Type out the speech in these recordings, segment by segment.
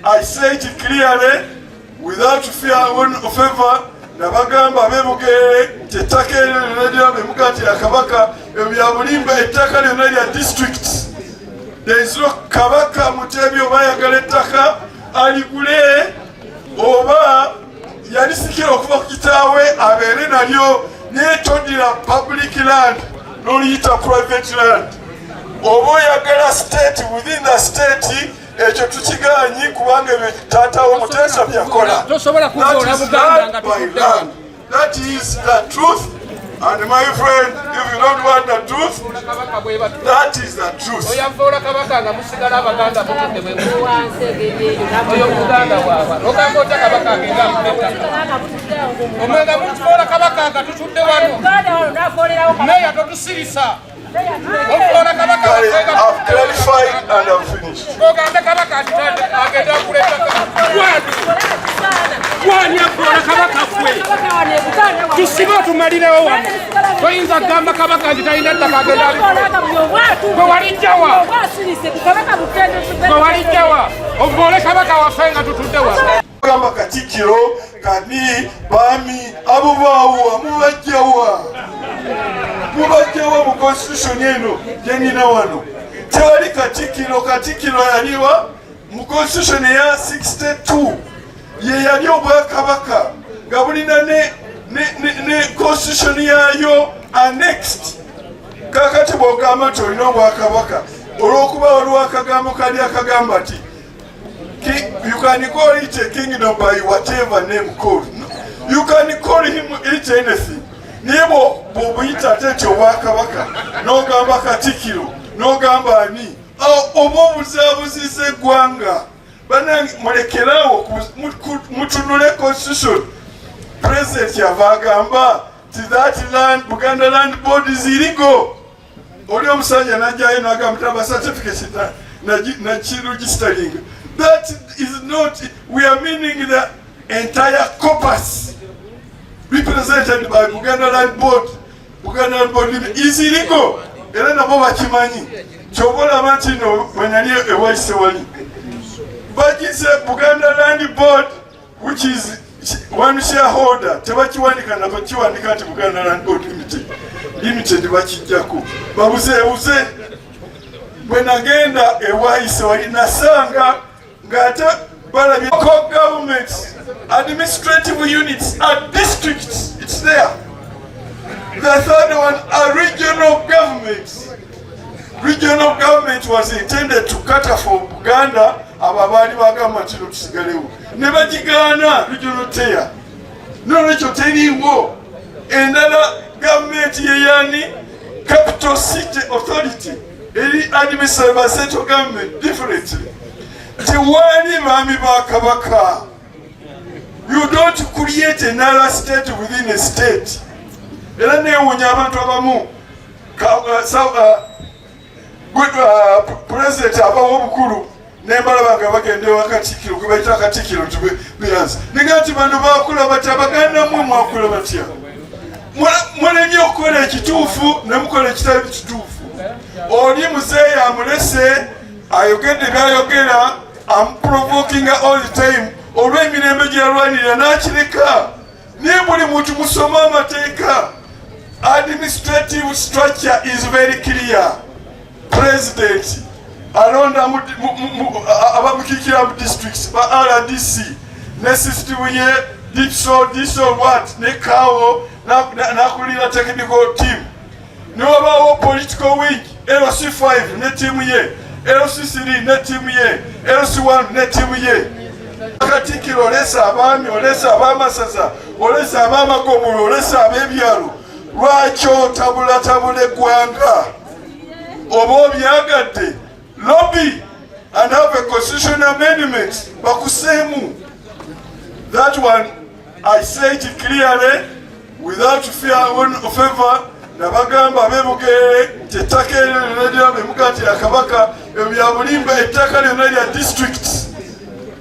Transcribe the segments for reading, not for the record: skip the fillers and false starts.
I say it clearly without fear or favor. Nabagamba ab'eBugerere nti ettaka eryo lyonna lyonna bemuga nti ya Kabaka, ebyo bya bulimba. Ettaka lyonna lya district. There is no Kabaka Mutebi. Oba ayagala ettaka aligule, oba yalisikira okuva ku kitaawe, abeere nalyo, naye toddira public land n'oliyita private land. Oba oyagala state within the state, ekyo tukiganyi, kubanga ebyo taatawo Muteesa byakola. Tosobola kuvoola Buganda nga tutudde wano. That is the truth, and my friend, if you don't want the truth, that is the truth. Oyavoola Kabaka nga musigala Abaganda mutudde bwe oyo Muganda waabwe. Ogamba otya Kabaka agenda afuna ettaka, omwenga mutuvoola Kabaka nga tutudde wano? Meya, totusirisa. Ovoola Kabaka. Kale, I've clarified and I've finished. Ogambe Kabaka nti agenda agula ettaka wani? Wani avoola Kabaka? Fwe tusibe otumalirewo wano. Toyinza kugamba Kabaka nti talina ttaka, agenda aligula. Gwe walijjawa? Gwe walijjawa ovoole Kabaka waffe nga tutudde wano? Gamba Katikkiro kani baami abo baawa, mubajjawa? Mubajjawa mu constitution eno gyenina wano? Tewali Katikkiro. Katikkiro yaliwa mu constitution eya 62? Ye yali obwakabaka nga bulina ne constitution yaayo annexed. Kakati bwogamba nti olina obwakabaka, olwokuba waliwo akagambo kali akagamba nti you can call it a kingdom by whatever name called. No. You can call him it anything. Naye bw'obuyita ate nti obwakabaka, n'ogamba Katikkiro, n'ogamba ani, oba obuzaabuziza eggwanga. Bannange, mulekerawo mutunule constitution. President yava agamba ti that land, Buganda Land Board is illegal. Oli omusajja najjayo nagamba taba certificate nakiregistering. That is not, we are meaning the entire corpus represented by Buganda Land Board. Buganda Land Board is illegal, era nabo bakimanyi. Kyoba olaba nti no bwe nali ewaise wali bagise Buganda Land Board, which is one shareholder, tebakiwandika nabakiwandika nti Buganda Land Board Limited, bakijjako babuzeebuze. Bwe nagenda ewayise wali nasanga ng'ate balabye local governments, administrative units are districts. It's there. The third one are regional governments. Regional government was intended to cater for Buganda. Abo abaali bagamba nti no tusigalewo ne bagigaana regional tier, nolwekyo teriiwo. Endala gavumenti yeyani? Capital City Authority eri administered by central government differently. Tewali baami ba Kabaka. You don't create another state within a state. Era neewuunya abantu abamu. President abawa obukulu, nembalaba nga bagenda ewa Katikkiro gwe bayita Katikkiro nti beyanza nega nti bano bakula batya? Baganda mmwe mwakula batya? Mulemye okukola ekituufu ne mukola ekitali kituufu. Oli muzeeyi amulese ayogedde byayogera, amuprovokinga all the time olw'emirembe gye yalwanirira n'akireka. Naye buli muntu musome amateeka. Administrative structure is very clear. President alonda abamukiikira mu districts, ba RDC, ne system ye DIPSO, DISO, what ne CAO, nakulira technical team. Niwabaawo political wing, LC5 ne tiimu ye, LC3 ne tiimu ye, LC1 ne tiimu ye. Katikkiro olesa abaami, olesa ab'amasaza, olesa ab'amagombolola, olesa ab'ebyalo. Lwaki otabulatabula eggwanga? Oba obyagadde, lobby and have a constitutional amendment bakuseemu. That one I say it clearly without fear or favor. Nabagamba ab'eBugerere nti ettaka eryo lyonna lyonna bemuga nti ya Kabaka, ebyo bya bulimba. Ettaka lyonna lya district.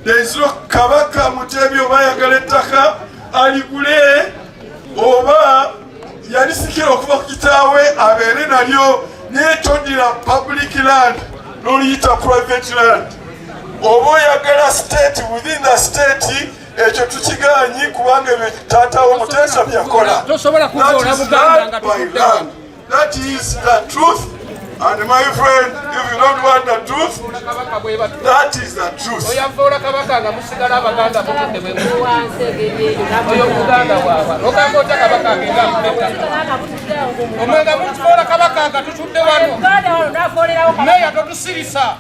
There is no Kabaka Mutebi. Oba ayagala ettaka aligule, oba yalisikira okuva ku kitaawe, abeere nalyo, naye toddira public land n'oliyita private land. Oba oyagala state within the state, ekyo tukiganyi kubanga ebyo taata wo Muteesa byakola. Tosobola kuvoola Buganda nga tutudde wano. That is the truth. And my friend, if you don't want the truth, that is the truth. Oyavoola kabaka nga musigala Abaganda mutudde bwe oyo Muganda waaba ogamba otya kabaka agenda akulettaka omwenga mutuvoola kabaka nga tutudde wano meya totusirisa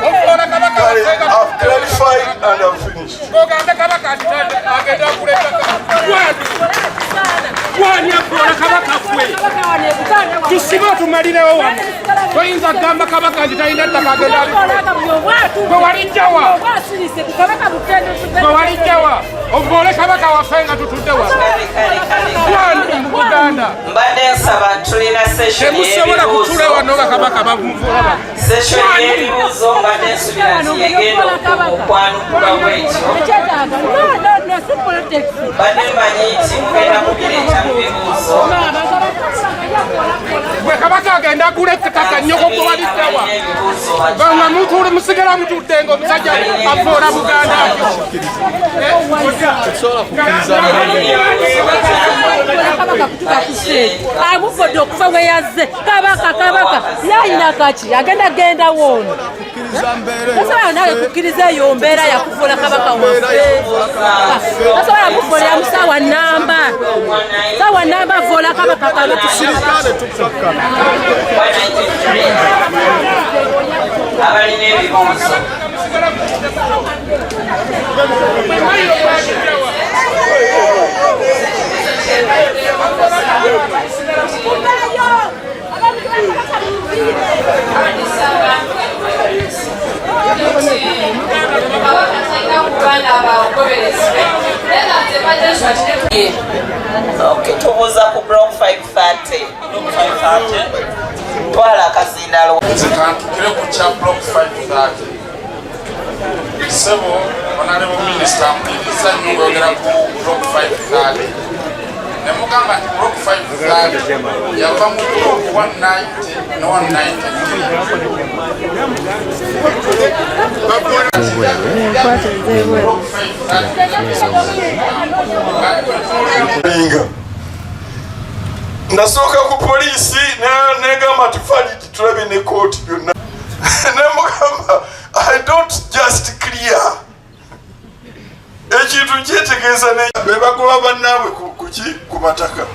ovoola kabaka. I've clarified and I've finished. Ogambe kabaka nti agenda akulettaka wani avoola kabaka fwe tusibe otumalirewo wano. Toyinza kugamba kabaka nti talina ttaka agenda. Gwe walijjawa? Gwe walijjawa ovoole kabaka waffe nga tutudde wano? Wani mu Buganda? Mbadde nsaba, tulina session. Temusobola kutula wano nga kabaka bamuvoola bano. Session y'ebibuuzo mbadde nsubira nti yegenda okwanukula bwekyo. Mbadde mmanyi nti mugenda kubireeta mu bibuuzo. Gwe kabaka agenda agula ettaka, nnyoko gwe waliddawa? Ebibuuzo. Nga mutule musigala mutudde nga omusajja avoola Buganda atyo. Kabaka kutuka ku sente amufodde okuva bwe yazze. Kabaka kabaka yayina kaki agenda genda woono, tasobola nawe kukkiriza eyo mbeera yakufuula kabaka waffe. Tasobola mufolera mu saawa namba, saawa namba avoola kabaka kabaka. 193 abalina ebibuuzo. Kabaka talina kuba n'abagoberezi be, naye nga nze mbadde nswatire. Okay, tubuuza ku block 530. Twala akazindalo. Nze kantukire ku kya block 530. Sebo honorable minister, mpuliriza nnyo ng'oyogera ku block 530 ne mugamba nti block 530 yava mu block 190 ne 193. Block 530 Linga. Nasooka ku poliisi negamba nti valid, tulabe ne kooti byonna. Nemugamba, "I don't just clear ekintu kyetegeeza." Ne bebagoba bannaabwe kuki ku mataka.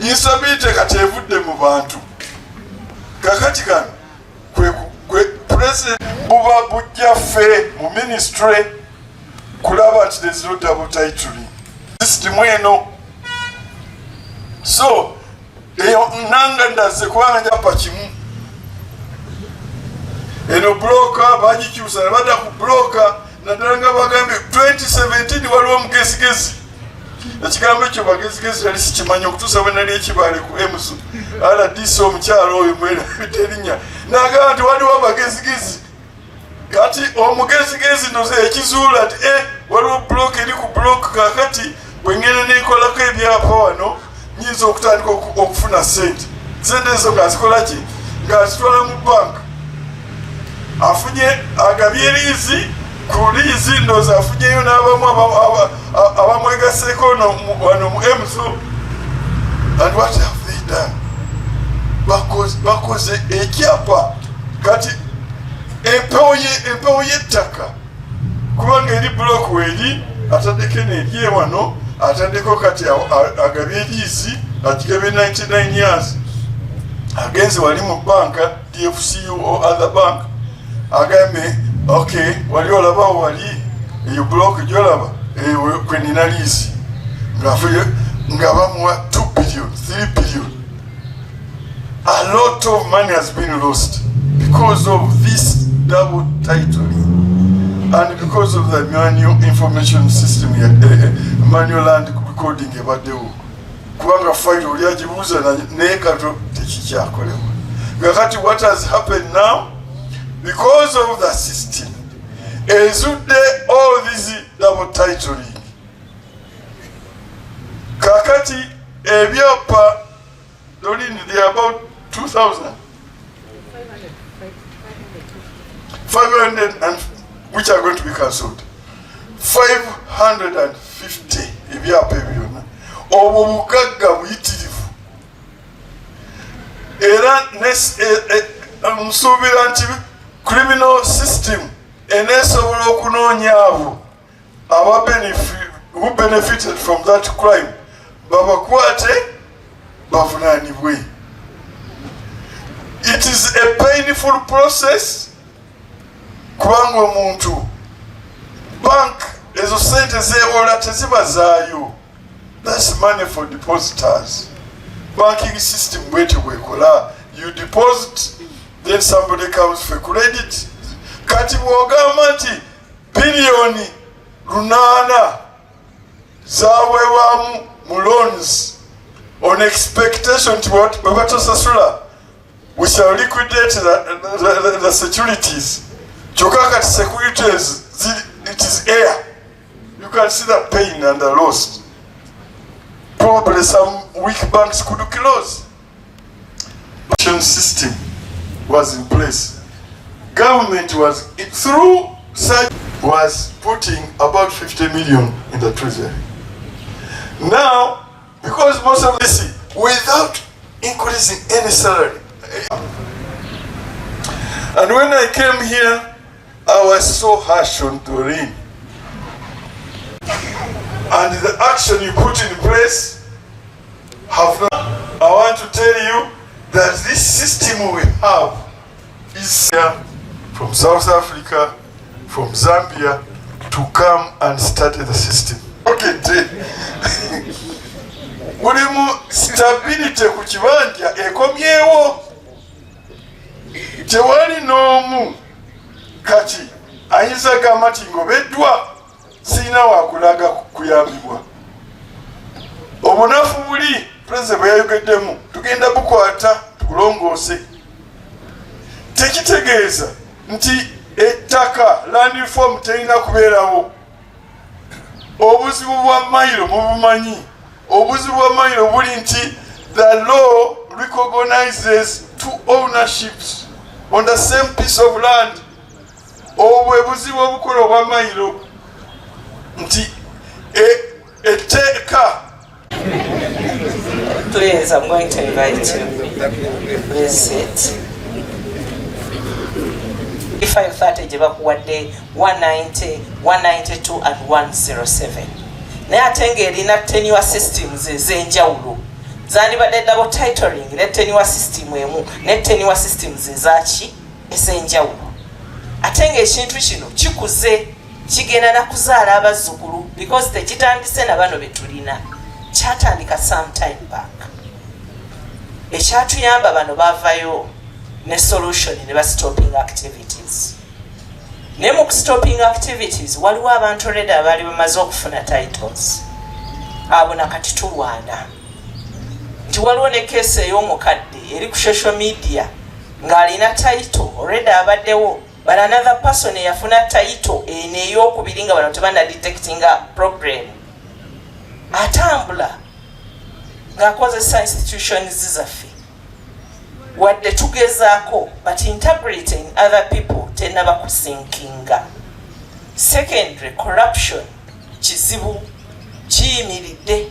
Instability kati evudde mu bantu. Kakati kano kwe president buba bujja ffe mu ministry kulaba nti there's no double titling system eno. So eyo nanga ndaze kubanga njapa kimu eno block bagikyusa ne badda ku block, naddala nga bagambye 2017 waliwo omugezigezi. Ekigambo ekyo bagezigezi nali sikimanyi okutuusa bwe nali ekibaale ku emusu RDC, omukyalo oyo mwerabidde erinnya, nagamba nti waliwo abagezigezi. Kati omugezigezi ndoze ekizuula nti waliwo block eri ku block. Kakati bwengenda nenkolako ebyapa wano, nyinza okutandika okufuna sente. Sente ezo ngazikola ki? Ngazitwala mu banka. Afunye agabye liizi ku liizi, ndowooza afunyeyo n'abamu abamwegaseeko wano mu emusu. And what have they done? Bakoze ekyapa. Kati empewo y'ettaka, kubanga eri block weeri ataddeko eno eri ewano ataddeko. Kati agabye liizi, agigabye 99 years. Agenze wali mu banka DFCU or other bank, agambye, "Ok, wali olabawo wali eyo block gyolaba eyo kwe nina liizi," nga bamuwa 2 billion, 3 billion. A lot of money has been lost because of this double titling and because of the manual information system, manual land recording ebaddewo, kubanga file oli agibuuza naye kato tekikyakolebwa. Kakati what has happened now, because of the system ezudde all these double titling, kakati ebyapa dolini, they are about 2500 and which are going to be cancelled. 550 ebyapa ebyo byonna, obwo bugagga buyitirivu. Era nsuubira nti criminal system eneesobola okunoonya abo aba who benefited from that crime, babakwate, bavunaanibwe. It is a painful process, kubanga omuntu bank ezo sente zewola teziba zaayo. That's money for depositors. Banking system bwetyo bwekola: you deposit, then somebody comes for credit. Kati bwogamba nti 8 biliyoni zaweebwamu mu loans on expectation nti bwe batosasula, we shall liquidate the securities, kyokka kati securities it is air. You can see the pain and the loss. Probably some weak banks could close. System was in place. Government was through such was putting about 50 million in the treasury. Now, because most of this, without increasing any salary. And when I came here, I was so harsh on Doreen. And the action you put in place have not. I want to tell you that this system we have is here from South Africa, from Zambia, to come and study the system. Okay, mulimu stability ku kibanja ekomyewo, tewali n'omu kati ayinza gamba nti ngobeddwa, sirina wakulaga kuyambibwa. Obunafu buli Pulezidenti bwe yayogeddemu tugenda bukwata tukulongoose. Tekitegeeza nti ettaka land reform terina kubeerawo. Obuzibu bwa mayiro mubumanyi. Obuzibu bwa mayiro buli nti the law recognizes two ownerships on the same piece of land. Obwo bwe buzibu obukola obwa mayiro, nti etteeka. Please, I'm going to invite you. Please sit. 530 gye bakuwadde 190, 192 and 107, naye ate ng'erina tenure systems ez'enjawulo. Zandibadde double titling ne tenure system emu ne tenure systems ezaki ez'enjawulo, ate ng'ekintu kino kikuze, kigenda nakuzaala abazzukulu, because tekitandise na bano be tulina, kyatandika sometime back. Ekyatuyamba, bano bavayo ne solution ne bastopping activities, naye mu kustopping activities waliwo abantu already abaali bamaze okufuna titles. Abo nakati tulwana nti waliwo ne case ey'omukadde eri ku social media ng'alina title already abaddewo, but another person eyafuna title eno eyokubiri nga bano tebana detectinga problem, atambula ng'akozesa institutions zaffe. Wadde tugezaako, but integrity in other people tenaba kusinkinga. Secondary, corruption kizibu kiyimiridde.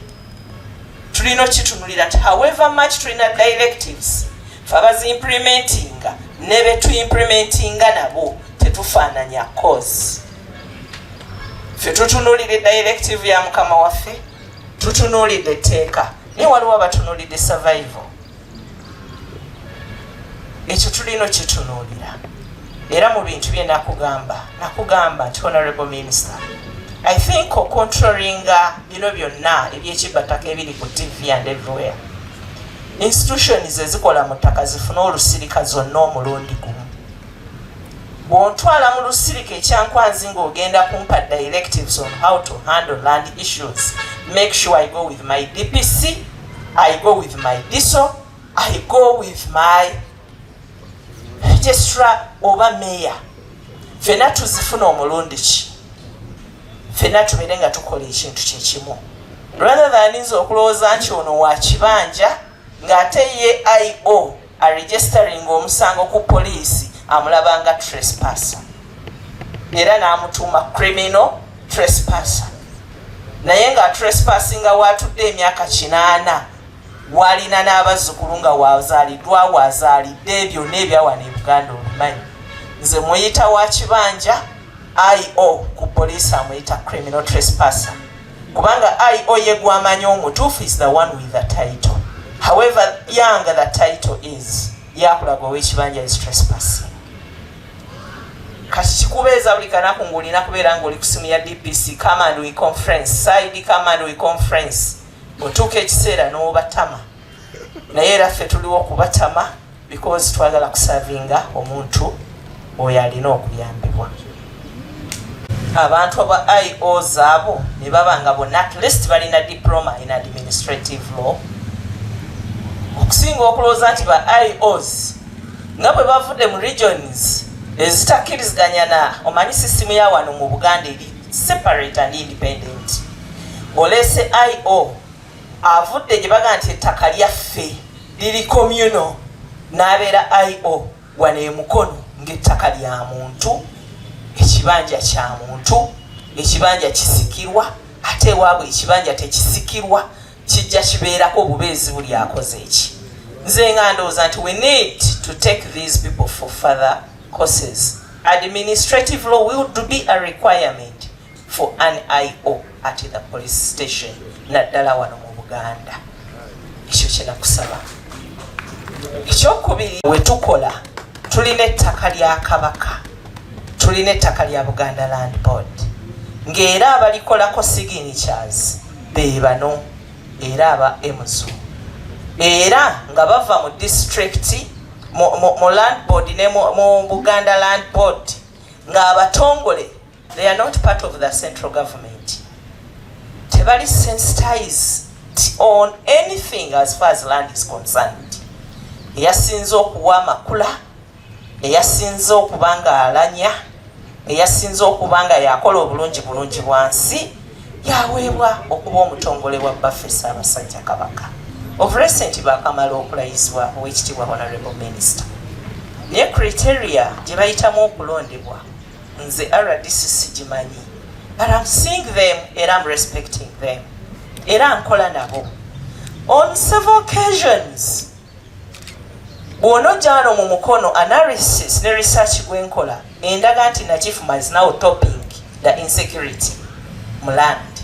Tulina okitunulira nti however much tulina directives, fe abaziimplementinga ne betuimplementinga nabo tetufaananya, cause ffe tutunuulira directive ya mukama waffe, tutunuulidde etteeka, naye waliwo abatunuulidde survival. Ekyo tulina okitunuulira. Era mu bintu bye nakugamba, nakugamba nti, honorable minister, I think ocontrollinga bino byonna ebyekibbataka ebiri ku TV and everywhere, institutions ezikola mu ttaka zifune olusirika zonna omulundi gumu. Bw'ontwala mu lusirika ekyankwanzi ng'ogenda kumpa directives on how to handle land issues, make sure I go with my DPC, I go with my DISO, I go with my registrar oba meya. Fenna tuzifuna omulundi ki, fenna tubeere nga tukola ekintu kyekimu, rather than nze okulowooza nti ono wa kibanja ng'ate ye IO aregistering omusango ku poliisi amulabanga trespasser. Era n'amutuuma criminal trespasser, naye nga trespassinga waatudde emyaka 80, walina n'abazzukulu nga wazaaliddwa, wazaalidde byonna ebyawana e Buganda. Obimanyi, nze muyita wa kibanja, IO ku poliisi amuyita criminal trespasser, kubanga IO ye gwamanyi omutuufu is the one with the title. However young the title is, yakulaga owekibanja is trespassing. Kati kikubeeza buli kanaku ng'olina kubeera ng'oli ku simu ya DPC, "Come and we conference side, come and we conference." Otuuka ekiseera n'obatama, naye era ffe tuliwo okubatama because twagala kusavinga omuntu oyo alina okuyambibwa. Abantu aba IOs abo ne baba nga bonna at least balina diploma in administrative law, okusinga okulowooza nti ba IOs nga bwe bavudde mu regions ezitakkiriziganya na omanyi sisitimu ya wano mu Buganda eri separate and independent. Oleese IO avudde gye baga nti ettaka lyaffe liri communal, n'abeera IO wano emukono ng'ettaka lya muntu, ekibanja kya muntu, ekibanja kisikirwa, ate ewaabwe ekibanja tekisikirwa, kijja kibeerako obubeezi buli akoze eki. Nze nga ndowooza nti we need to take these people for further courses. Administrative law will be a requirement for an IO at the police station, naddala wano mu Buganda. Ekyo kyenakusaba. Ekyokubiri, wetukola tulina ettaka lya Kabaka, tulina ettaka lya Buganda Land Board, ng'era abalikolako signatures be bano era aba emuzu, era nga bava mu district mu land board ne mu Buganda Land Board ng'abatongole. They are not part of the central government, tebali sensitized on anything as far as land is concerned. Eyasinze okuwa amakula, eyasinze okuba nga alanya, eyasinze okuba nga yakola obulungi bulungi bwansi, yaweebwa okuba omutongole wa baffe Ssaabasajja Kabaka. Of recent bakamala okulayizibwa owekitiibwa honorable minister, naye criteria gye bayitamu okulondebwa nze RDC sigimanyi, but I'm seeing them era I'm respecting them, era nkola nabo on several occasions. Bw'onojja wano mu Mukono, analysis ne research gwenkola endaga nti Nakifuma is now topping the insecurity mu land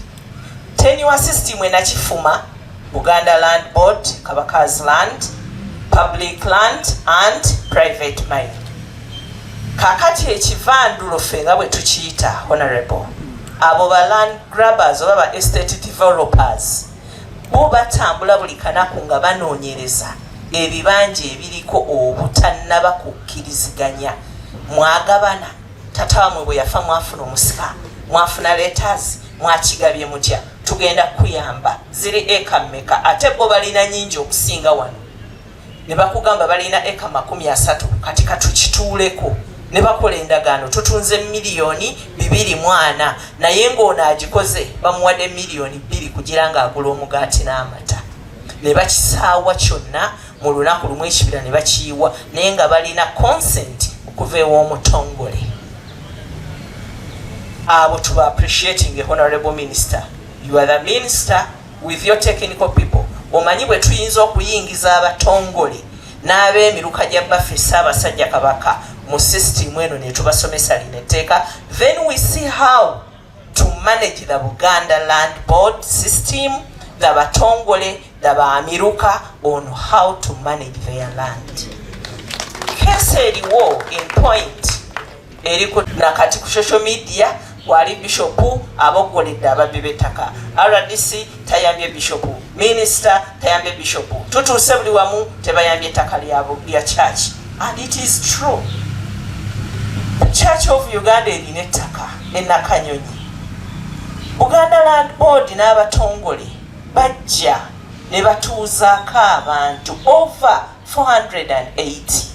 tenure system. Enakifuma, Buganda Land Board, Kabaka's land, public land and private mine. Kakati ekivandulo ffe nga bwe tukiyita, honorable, abo ba land grabbers oba ba estate developers, bo batambula buli kanaku nga banoonyereza ebibanja ebiriko obutannaba kukkiriziganya. Mwagabana, tata wamwe bwe yafa mwafuna omusika, mwafuna letters, mwakigabye mutya? Tugenda kuyamba, ziri eka mmeka? Ate bo balina nyingi okusinga wano. Ne bakugamba balina eka 30, kati katukituuleko. Ne bakola endagaano, tutunze miliyoni 240, naye ng'ono agikoze bamuwadde miliyoni 2 kugira ng'agula omugaati n'amata. Ne bakisaawa kyonna mu lunaku lumu, ekibira ne bakiyiwa, naye nga balina consent okuva ew'omutongole. Abo tuba appreciating. Honorable minister, you are the minister with your technical people. Omanyi bwe tuyinza okuyingiza abatongole n'ab'emiruka gya baffe Ssaabasajja Kabaka mu system eno ne tubasomesa lino etteeka, then we see how to manage the Buganda Land Board system, the batongole, the bamiruka, on how to manage their land. Case eriwo in point eri nakati ku social media, wali bishopu aboggoledde ababbi b'ettaka, RDC tayambye bishopu, minisita tayambye bishopu, tutuuse buli wamu tebayambye ettaka lya church. And it is true, Church of Uganda erina ettaka enakanyonyi. Buganda Land Board n'abatongole bajja ne batuuzaako abantu over 480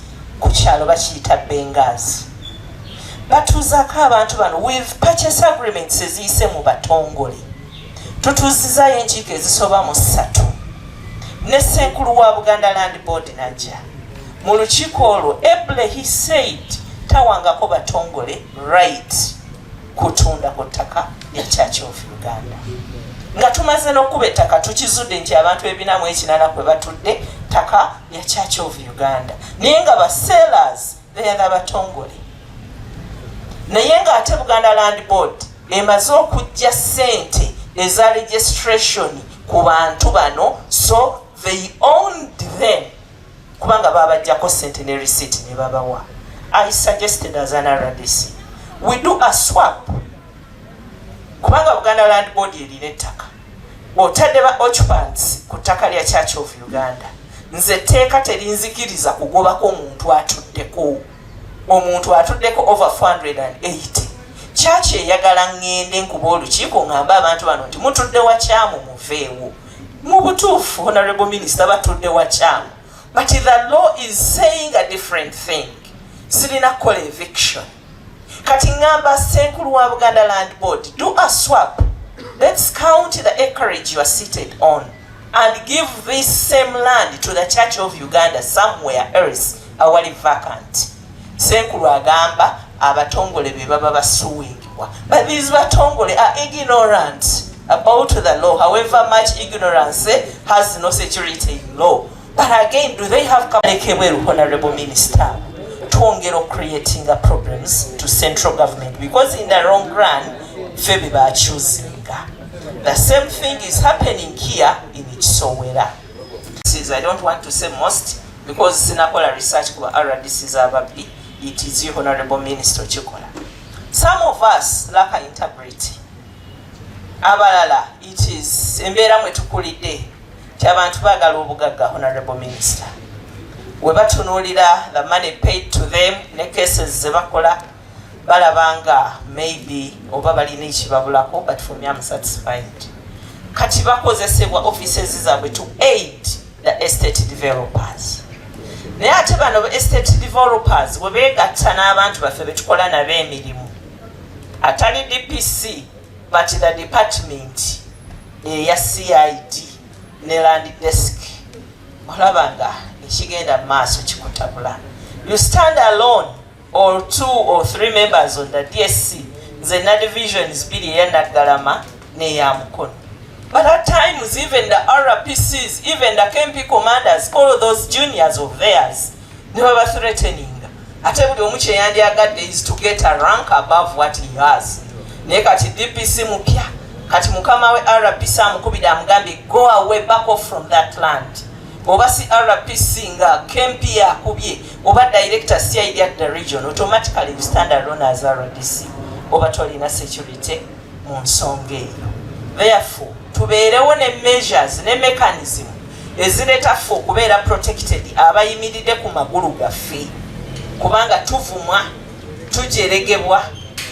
ku kyalo bakiyita Bengazi. Batuuzaako abantu bano with purchase agreements eziyise mu batongole. Tutuuzizaayo enkiiko ezisoba mu ssatu ne ssenkulu wa Buganda Land Board najja mu lukiiko olwo. Eble he said tawangako batongole right. Kutunda ku ttaka lya Church of Uganda nga tumaze n'okukuba ettaka, tukizudde nti abantu 480 kwe batudde ttaka lya Church of Uganda, naye nga ba sellers beyala batongole, naye ng'ate Buganda Land Board emaze okujja ssente eza registration ku bantu bano, so they owned them kubanga babajjako ssente ne receipt ne babawa. I suggested as an RDC we do a swap, kubanga Buganda Land Board erina ettaka, otadde ba occupants ku ttaka lya Church of Uganda. Nze etteeka terinzikiriza kugobako omuntu atuddeko, omuntu atuddeko over 480. Church eyagala ŋŋende nkuba olukiiko ŋŋambe abantu bano nti mutudde wakyamu, muveewo. Mu butuufu, honorable minister, batudde wakyamu, but the law is saying a different thing. Sirina kukola eviction. Kati ŋŋamba ssenkulu wa Buganda Land Board, do a swap. Let's count the acreage you are seated on and give this same land to the Church of Uganda somewhere else awali vacant. Senkulu agamba abatongole be baba basuwingibwa, but these batongole are ignorant about the law. However much ignorance has no security in law, but again, do they have lekebweru? Honorable Minister, twongera creating problems to central government, because in the long run ffe be bachoosinga. The same thing is happening here in Kisowera. I don't want to say most because sinakola research kuba RDCs ababbi. It is you, honorable minister, okikola. Some of us lack integrity, abalala it is embeera mwe tukulidde ti abantu baagala obugagga. Honorable Minister, we batunuulira the money paid to them ne cases ze bakola, balaba nga maybe oba balina ekibabulako, but for me, I'm satisfied. Kati bakozesebwa offices zaabwe to aid the estate developers, naye ate bano estate developers bwe beegatta n'abantu baffe betukola nabo emirimu, atali DPC but the department eya CID ne land desk, olaba nga ekigenda mu maaso kikutabula. You stand alone or two or three members on the DSC. Nze na divisions bbiri, eya Naggalama n'eya Mukono, but at times even the RPCs, even the KMP commanders, all those juniors of theirs ne baba threatening. Ate buli omu kyeyandyagadde is to get a rank above what he has. Naye kati DPC mupya, kati mukama we RPC amukubira amugambye, "Go away, back off from that land." Oba si RPC nga KMP akubye oba director CID at the region, automatically you stand alone as RDC, oba tolina security mu nsonga eyo. Therefore tubeerewo ne measures ne mechanism ezireeta ffe okubeera protected, abayimiridde ku magulu gaffe, kubanga tuvumwa, tujeregebwa,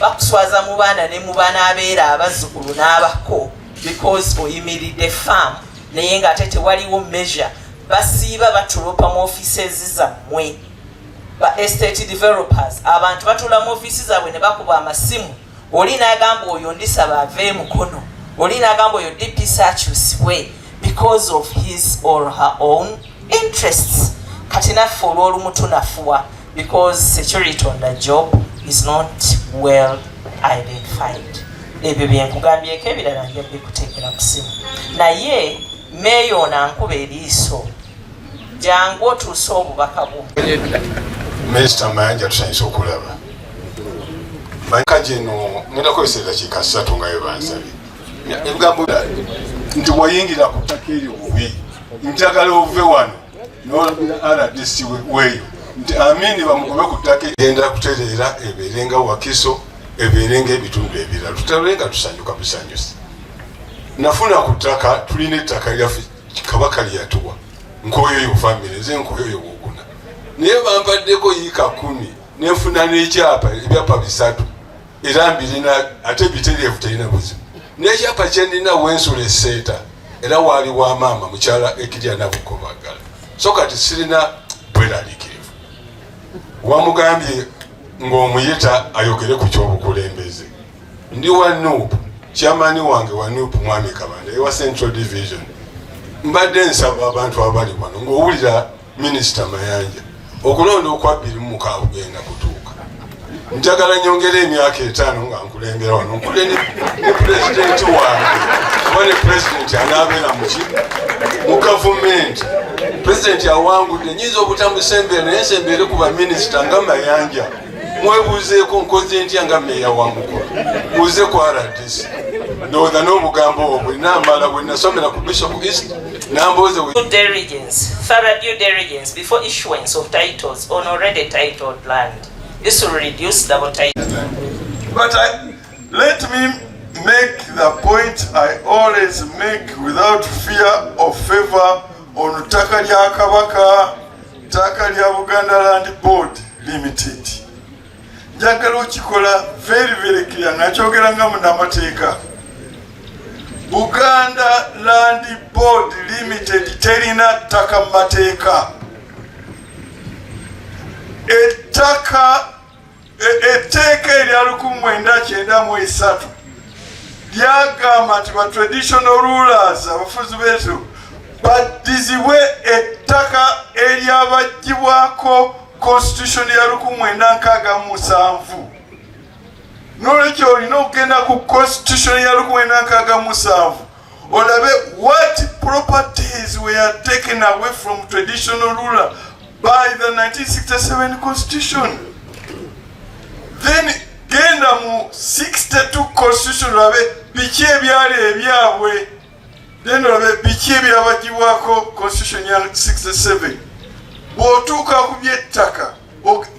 bakuswaza mu baana ne mu banaabeera abazzukulu n'abako because oyimiridde firm, naye ng'ate tewaliwo measure. Basiiba batulopa mu offices zammwe ba estate developers. Abantu batuula mu ofiisi zaabwe ne bakuba amasimu, oli n'agamba oyo ndisaba ave Mukono, oli n'agamba oyo DPC akyusibwe because of his or her own interests. Kati naffe olw'olumu tunafuwa because security on the job is not well identified. Ebyo byenkugambyeko, ebirala nja bikuteekera ku simu. Naye meeyo ono ankuba eriiso, jangu otuuse obubaka bwo. Minisita Mayanja, tusanyusa okulaba maka gino. Ngenda kukozesa eddakiika 3 nga webansabye. Ebigambo nti wayingira ku ttaka eryo bubi, njagala ove wano nolabira RDC weeyo nti Amini bamugobe ku ttaka. Genda kutereera, ebeere nga Wakiso, ebeere nga ebitundu ebirala, tutabe nga tusanyuka busanyusi. Nafuna ku ttaka, tulina ettaka lyaffe Kabaka lyeyatuwa, Nkoyoyo family, nze Nkoyoyo Buguna, naye bampaddeko yiika 10, nenfuna n'ekyapa, ebyapa 3, era mbirina ate bitereevu, terina buzibu. N'ekyapa kyenina wensula eseeta, era waali wa maama mukyala Ekirya Nabukobagala, so kati sirina bweraliikirivu. Wamugambye ng'omuyita ayogere ku kyobukulembeze. Ndi wa NUP, chairman wange wa NUP mwami Kabanda ewa Central Division. Mbadde nsaba abantu abali wano, ng'owulira Minisita Mayanja, okulonda okwa 2006 kugenda kutuuka. Njagala nyongera emyaka etaano nga nkulembera wano, nkule ne pulezidenti wange, oba ne pulezidenti anaabeera muki mu gavumenti. Pulezidenti awangudde, nyinza obutamusembera, naye nsembeere ku baminisita nga Mayanja. Mwebuuzeeko nkoze ntya nga meeya wa Mukono, buuze ku RDC. Ndowooza n'obugambo obwo bwenamala bwe nasomera ku Bishop East Namboze. Due diligence, thorough due diligence before issuance of titles on already titled land. This will reduce double title. But let me make the point I always make without fear of favor on ttaka lya Kabaka, ttaka lya Buganda Land Board Limited. Njagala okikola very very clear nga nkyogera nga munnamateeka. Buganda Land Board Limited terina ttaka mu mateeka. Ettaka etteeka erya 1993 lyagamba nti ba traditional rulers, abafuzi beetu, baddizibwe ettaka eryabagibwako constitution ya 1967. Nolwekyo olina okugenda ku constitution ya 1967 olabe what properties were taken away from traditional ruler by the 1967 constitution. Then genda mu 62 constitution olabe biki ebyali ebyabwe, then olabe biki ebyabagibwako constitution ya 67. Bw'otuuka ku by'ettaka,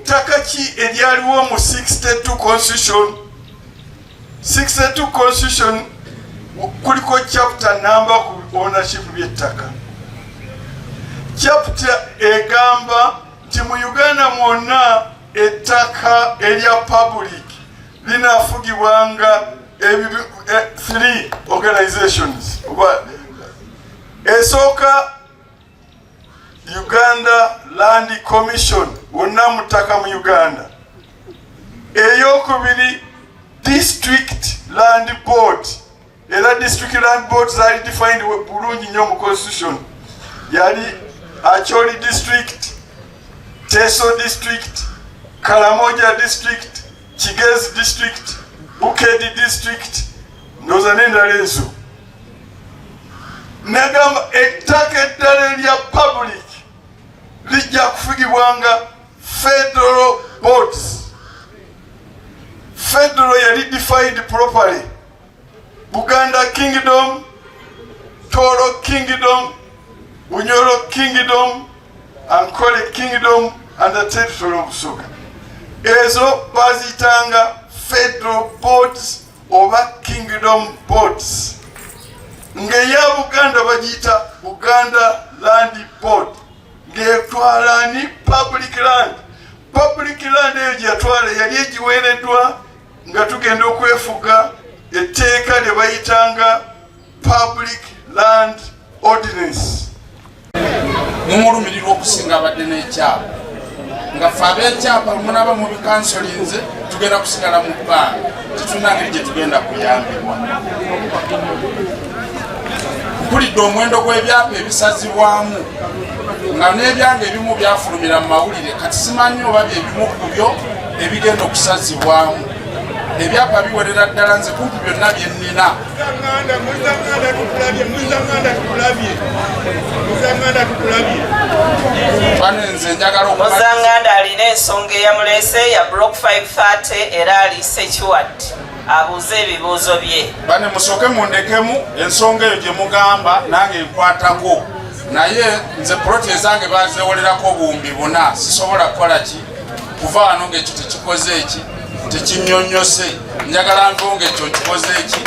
ttaka ki eryaliwo mu 62 constitution? 62 constitution kuliko chapter number ku ownership by'ettaka. Chapter egamba nti mu Uganda mwonna ettaka erya public linafugibwanga three organizations. Oba esooka, Uganda Land Commission, wonna mu ttaka mu Uganda. Eyokubiri, District Land Board. Era district land board zaali defined bulungi nnyo mu constitution. Yali Acholi District, Teso District, Karamoja District, Kigezi District, Bukedi District, ndowooza n'endala ezo. Nagamba ettaka eddala erya public lijja kufugibwanga federal boards. Federal yali defined properly: Buganda Kingdom, Toro Kingdom, Bunyoro Kingdom, Ankole Kingdom and the territory of Busoga. Ezo baziyitanga federal boards oba kingdom boards, ng'eya Buganda bagiyita Buganda Land Board, ng'etwala ni public land. Public land eyo gye yatwala yali egiweereddwa nga tugenda okwefuga, etteeka lye bayitanga Public Land Ordinance. Mumulumirirwa okusinga abadde n'ekyapa, nga ffe ab'ekyapa munaba mubikansolinze, tugenda kusigala mu bbanga, tetulina ngeri gye tugenda kuyambibwa. Mpulidde omuwendo gw'ebyapa ebisazibwamu, nga n'ebyange ebimu byafulumira mu mawulire. Kati simanyi oba byebimu ku byo ebigenda okusazibwamu. Ebyapa biwerera ddala, nze kumpi byonna bye nnina. Nganda, Muzanganda tukulabye, Muzanganda tukulabye, Muzanganda tukulabye. Bane, nze njagala okuba Muzanganda alina ensonga eyamuleese ya block 530 era ali secured, abuuze ebibuuzo bye. Bane, musooke mundekemu ensonga eyo gye mugamba nange nkwatako, naye nze poloti ezange bazewolerako 4000. Sisobola kukola ki kuva wano ngaekyo tekikoze, eki tekinyonyose. Njagala nvo ngaekyo nkikoze, eki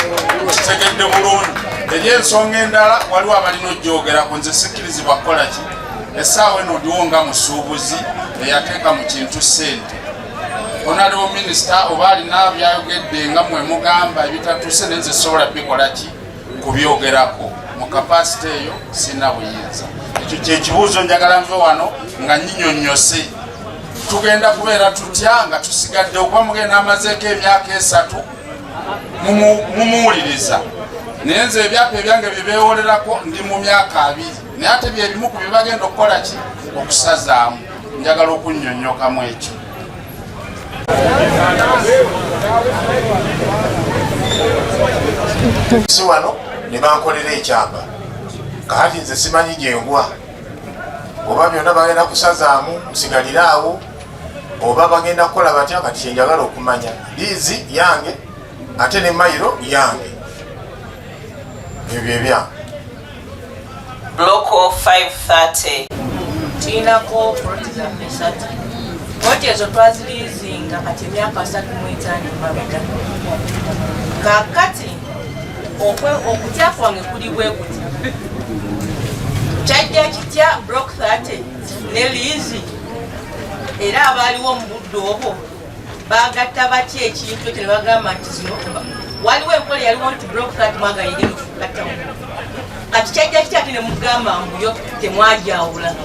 kitegedde bulungi. Eri ensonga endala waliwo abalina ojjogerako, nze sikkirizibwa kukola ki. Essaawa eno ndiwo nga musuubuzi eyateeka mu kintu ssente. Honorable minisita oba alina byayogedde nga mwe mugamba ebitatuuse, naye nze sobola bikola ki kubyogerako mu capacity eyo, sina buyinza. Ekyo kyekibuuzo njagala nve wano nga nyinyonnyose. Tugenda kubeera tutya nga tusigadde okuba mugenda amazeeko emyaka 3 mumuwuliriza? Naye nze ebyapa ebyange byebewolerako ndi mu myaka 20, naye ate byebimu ku byebagenda okukola ki okusazaamu. Njagala okunnyonnyokamu ekyo. Si wano ne bankolera ekyapa kakati nze simanyi gyengwa oba byonna bagenda kusazaamu nsigalire awo oba bagenda kukola batya kati kyenjagala okumanya liizi yange ate ne mayiro yange ebyo byebyange Block 530. Tulinako poloti zaffe esatu. Poloti ezo twaziriizinga kati emyaka 35 emabega. Kaakati okutya kwange kuli bwe kuti. Kyajja kitya block 30 ne liizi era abaaliwo mu budde obwo bagatta batya ekintu ekyo ne bagamba nti zino waliwo enkola eyaliwo nti block 30 mwagayire mugattamu kati kyajja kitya ate ne mugamba mbuyo temwajawula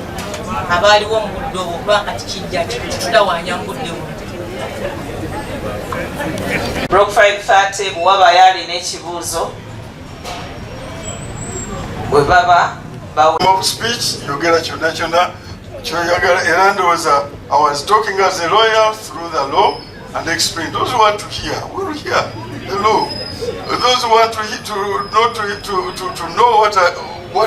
abaaliwo mu budde obwo kuba kati kijja kitutawaanya mu budde buno. Block 530 bwe wabayo alina ekibuuzo bwe baba bawe of speech yogera kyonna kyonna kyoyagala era ndowooza I was talking as a lawyer through the law and explain. Those who want to hear will hear the law. Those who want to, to not to know what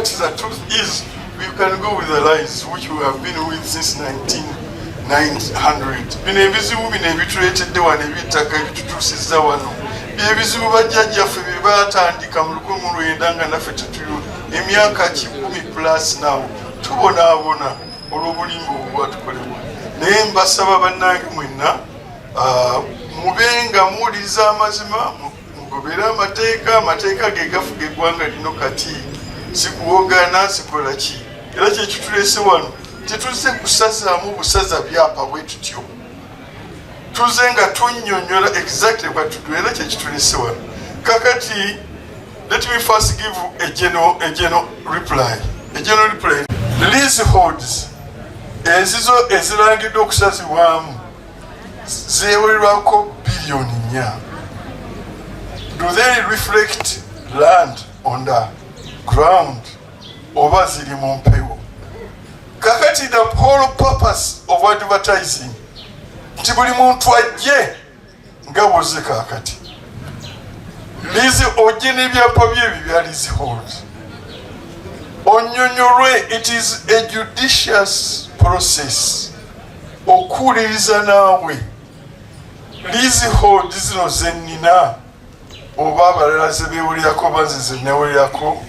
the truth is, we can go with the lies which we have been with since 1900. Bino ebizibu bino ebituleetedde wano ebyettaka ebitutuusizza wano byebizibu bajjajjaffe bye baatandika mu 1900 nga naffe tetuyo emyaka 100 plus now tubonaabona olw'obulimba obwatukolebwa. Naye mbasaba bannange mwenna mube nga muwuliriza amazima, mugobere amateeka. Amateeka ge gafuga eggwanga lino kati, si kuwogana, sikola ki. Era kyekituleese wano, tetuzze kusazaamu busaza byapa bwe tutyo, tuze nga tunnyonnyola exactly what to do. Era kyekituleese wano kakati. Let me first give a general reply, a general reply. Leaseholds enzizo ezirangiddwa okusazibwamu zeewolerwako biliyoni 4. Do they reflect land on the ground oba ziri mu mpewo? Kakati the whole purpose of advertising nti buli muntu ajje nga bwozze kakati lease, ojje n'ebyapa byebyo bya leasehold, onyonyolwe. It is a judicious process okuwuliriza naawe leasehold zino zenina oba abalala zebewulirako oba nze zenewulirako,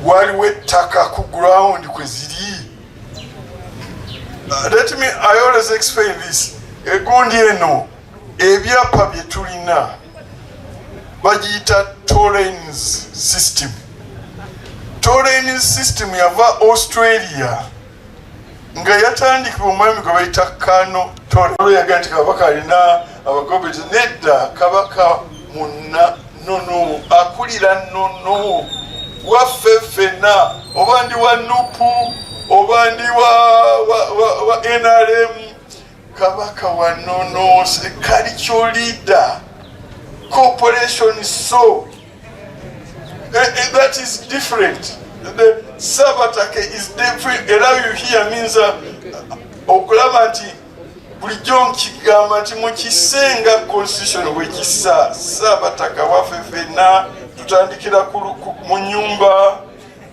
waliwo ettaka ku ground kwe ziri. Let me, I always explain this. Egundi eno ebyapa bye tulina bagiyita Torrens system. Torrens system yava Australia nga yatandikibwa omwami gwe bayita Kano Torrens. Nti kabaka alina abagobeti, nedda. Kabaka munna nono akulira nono waffe ffenna, oba ndi wa NUP oba ndi wa NRM, kabaka wa nono, cultural leader corporation. So that is different. The Sabatake is different. Era you hear means okulaba nti bulijjo nkigamba nti mukisenga constitution bwekisa Saabataka waffe ffenna. Tutandikira mu nyumba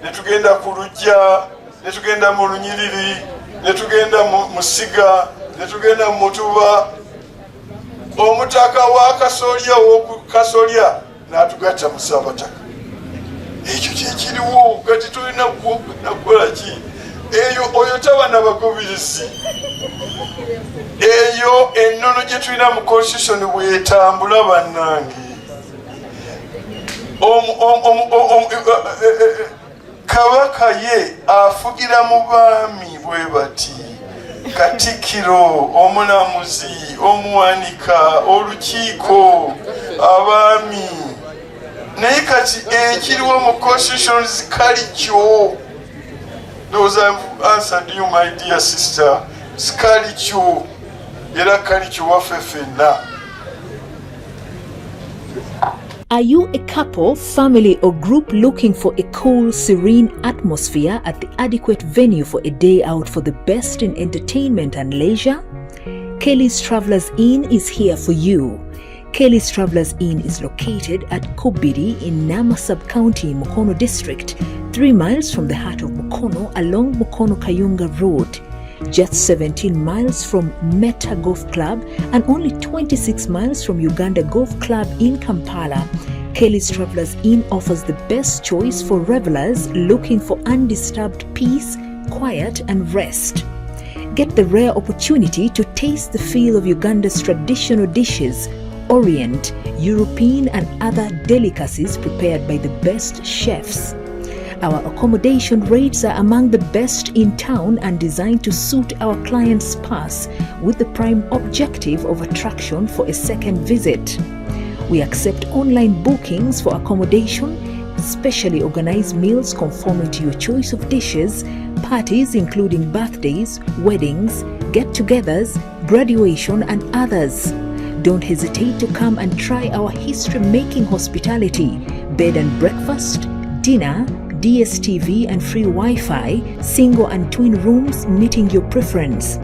ne tugenda ku lujja ne tugenda mu lunyiriri ne tugenda mu siga ne tugenda mu mutuba. Omutaka wa Kasolya owoku Kasolya n'atugatta mu Saabataka. Ekyo kyekiriwo kati. Tulina nakukola ki eyo? Oyo taba nabagobirizi. Eyo ennono gye tulina mu constitution bwetambula bannange. Kabaka ye afugira mu baami bwe bati: katikiro, omulamuzi, omuwanika, olukiiko, abaami. Naye kati ekiriwo mu constitutions kalikyo. Ndowooza I've answered you, my dear sister. Kalikyo era kalikyo waffe ffenna. Are you a couple, family, or group looking for a cool, serene atmosphere at the adequate venue for a day out for the best in entertainment and leisure? Kelly's Travelers Inn is here for you. Kelly's Travelers Inn is located at Kobiri in Nama Sub-County, Mukono District, 3 miles from the heart of Mukono along Mukono Kayunga Road, just 17 miles from Meta Golf Club and only 26 miles from Uganda Golf Club in Kampala. Kelly's Travelers Inn offers the best choice for revelers looking for undisturbed peace, quiet, and rest. Get the rare opportunity to taste the feel of Uganda's traditional dishes, Orient, European, and other delicacies prepared by the best chefs. Our accommodation rates are among the best in town and designed to suit our clients' pass with the prime objective of attraction for a second visit. We accept online bookings for accommodation, specially organized meals conforming to your choice of dishes, parties including birthdays, weddings, get togethers, graduation, and others. Don't hesitate to come and try our history making hospitality, bed and breakfast, dinner, DSTV and free Wi Fi, single and twin rooms meeting your preference.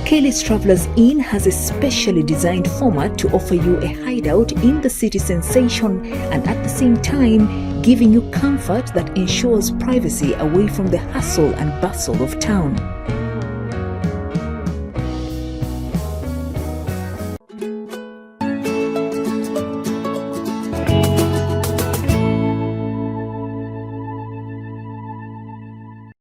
Kelly's Travelers Inn has a specially designed format to offer you a hideout in the city sensation and at the same time giving you comfort that ensures privacy away from the hustle and bustle of town.